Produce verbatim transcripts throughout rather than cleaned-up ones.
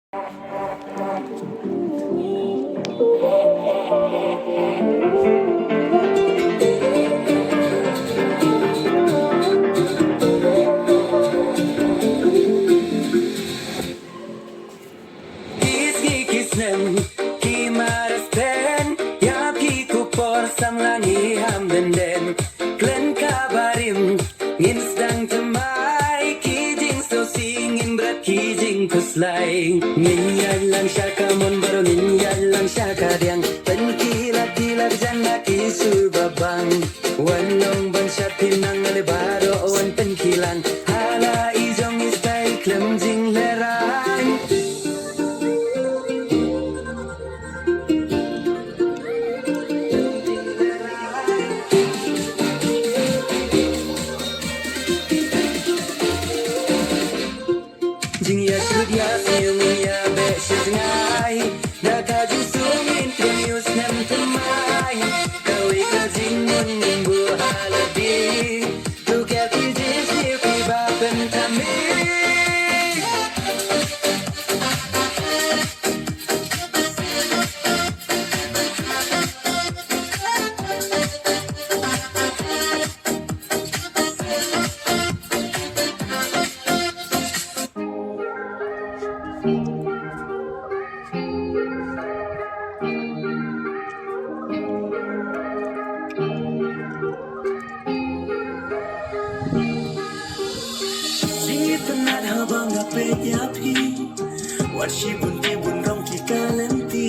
Ki sngi ki snem ki maraspen ïa phi, ku por samla ngi ham denden. Khlem ka barim ngin sdang thymmai, ki jingsngewsih ngin bret ki jingkhuslai. Ngin ïaid lang sha ka mon baroh, ngin ïaid lang sha ka diang. Pynkilat kilat jan na ki sur ba bang. Wan long ban shat pynang ale baroh wan pynkilan. Hala i jong i stai khlem jinglehraiñ. Jingïasuk ïasiew ngin ïabeh shi jngai. Da ka jingsuk ngin triem ïa u snem thymmai. Kawei ka jingmut ngin buh ha lade. To ka ki jingsiew kiba pynthame. Jingitynnad haba nga peit ïa phi. Wat shibun ki bun rong ki ka lynti.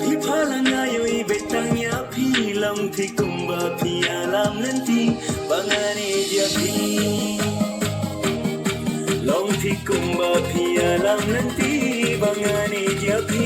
Phi pha la nga ïohi beit tang ïa phi. Long phi kumba phi ïalam lynti ba ngan ïeit ïa phi. Long phi kumba phi ïalam lynti ba ngan ïeit ïa phi.